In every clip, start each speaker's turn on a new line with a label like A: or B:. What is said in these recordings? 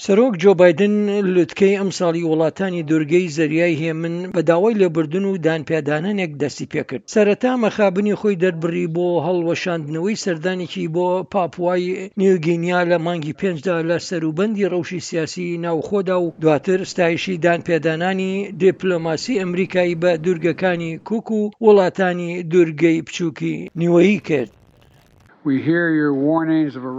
A: سەرۆک جۆ بایدن لوتکەی ئەمساڵی وڵاتانی دورگەی زەریای هێمن بە داوای لێبوردن و دانپیادانانێک دەستی پێکرد. سەرەتا مەخابنی خۆی دەربڕی بۆ هەڵوەشاندنەوەی سەردانێکی بۆ پاپوای نیوگینیا لە مانگی پێنجدا لە سەروبەندی ڕەوشی سیاسی ناوخۆدا و دواتر ستایشی دانپێدانانی دیپلۆماسی ئەمریکای بە دورگەکانی کوک و وڵاتانی دورگەی بچووکی نیوەیی کرد.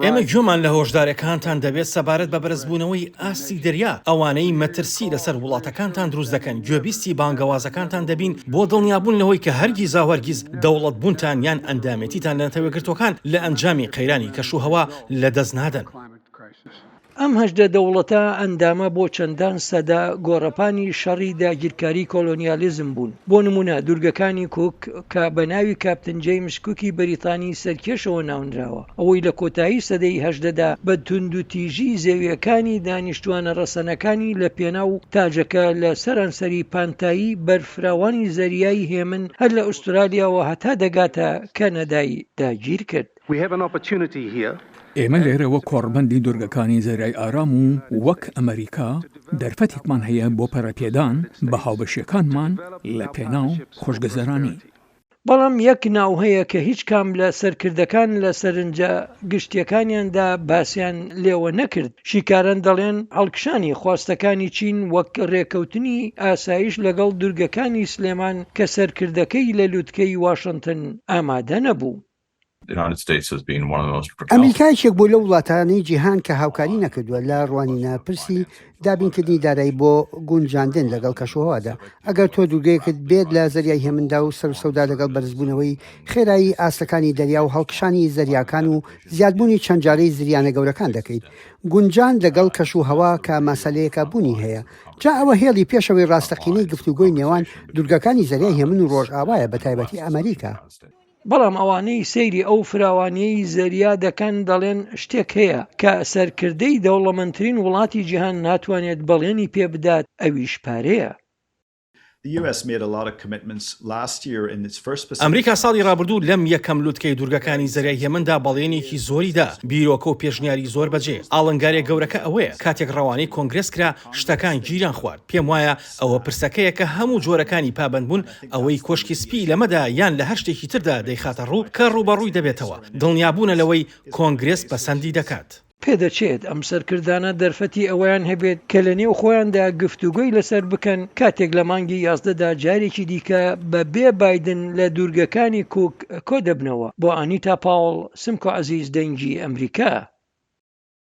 B: ئێمە گوێمان لە هۆشدارەکانتان دەبێت سەبارەت بە بەرزبوونەوەی ئاستی دەریا، ئەوانەی مەترسی لەسەر وڵاتەکانتان دروست دەکەن، گوێبیستی بانگەوازەکانتان دەبین بۆ دڵنیابوون لەوەی کە هەرگیزاوهەرگیز دەوڵەتبوونتان یان ئەندامێتیتان لە نەتەوەیەکگرتووەکان لە ئەنجامی قەیرانی کەشوهەوا لەدەست نادەن.
A: ئەم 18 دەوڵەتە ئەندامە بۆ چەندان سەدە گۆڕەپانی شەڕی داگیرکاری کۆلۆنیالیزم بوون. بۆ نموونە دوورگەکانی کوک کە بە ناوی کاپتن جەیمس کوکی بەریتانی سەرکێشەوە ناونراوە، ئەوەی لە کۆتایی سەدەی هەژدەدا بە توندوتیژی زەوییەکانی دانیشتووانە ڕەسەنەکانی لە پێناو تاجەکە لە سەرانسەری پانتایی بەرفراوانی زەریای هێمن هەر لە ئوسترالیاوە هەتا دەگاتە کەنەدای داگیرکرد.
C: ئێمە لێرە وەک کۆڕبەندی دوورگەکانی زەریای ئارام و وەک ئەمەریکا دەرفەتێکمان هەیە بۆ پەرەپێدان بە هاوبەشییەکانمان لە پێناو خۆشگوزەرانی.
A: بەڵام یەک ناو هەیە کە هیچ کام لە سەرکردەکان لە سەرنجە گشتییەکانیاندا باسیان لێوە نەکرد، شیکاران دەڵێن هەڵکشانی خواستەکانی چین وەک رێکەوتنی ئاسایش لەگەڵ دورگەکانی سلێمان کە سەرکردەکەی لە لوتکەی واشنتن ئامادە نەبوو.
D: ئەمریکا یەکێک بوو لەو وڵاتانەی جیهان کە هاوکاری نەکردووە لە ڕوانینە پرسی دابینکردنی دارایی بۆ گونجاندن لەگەڵ کەشوهەوادا. ئەگەر تۆ دوورگەیەکت بێت لە زەریای هێمندا و سەروسەودا لەگەڵ بەرزبوونەوەی خێرایی ئاستەکانی دەریا و هەڵکشانی زەریاکان و زیادبوونی چەند جارەی زریانە گەورەکان دەکەیت، گونجان لەگەڵ کەشوهەوا کە مەسەلەیەکە بوونی هەیە. جا ئەوە هێڵی پێشەوەی ڕاستەقینەی گفتوگۆی نێوان دوورگەکانی زەریای هێمن و ڕۆژئاوایە بەتایبەتی ئەمریکا.
A: بەڵام ئەوانەی سەیری ئەو فراوانییەی زەریا دەکەن دەڵێن شتێک هەیە کە سەرکردەی دەوڵەمەندترین وڵاتی جیهان ناتوانێت بەڵێنی پێ بدات ئەویش پارەیە.
B: ئەمریکا ساڵی ڕابردوو لەم یەکەم لوتکەی دوورگەکانی زەریای هێمندا بەڵێنێکی زۆری دا، بیرۆکە و پێشنیاری زۆر بەجێ. ئاڵنگارییە گەورەکە ئەوەیە کاتێک ڕەوانەی کۆنگرێس کرا شتەکان گیریان خوارد. پێم وایە ئەوە پرسەکەیە کە هەموو جۆرەکانی پابەندبوون، ئەوەی کۆشکی سپی لەمەدا یان لە هەر شتێکی تردا دەیخاتە ڕوو کە ڕووبەڕووی دەبێتەوە، دڵنیابوونە لەوەی کۆنگرێس پەسەندی دەکات.
A: پێدەچێت ئەم سەرکردانە دەرفەتی ئەوەیان هەبێت کە لە نێو خۆیاندا گفتوگۆی لەسەر بکەن کاتێک لە مانگی 11 دا جارێکی دیکە بە بێ بایدن لە دوورگەکانی کوک کۆدەبنەوە. بۆ ئانیتا پاوڵ، سمکۆ عەزیز دەنگی ئەمریکا.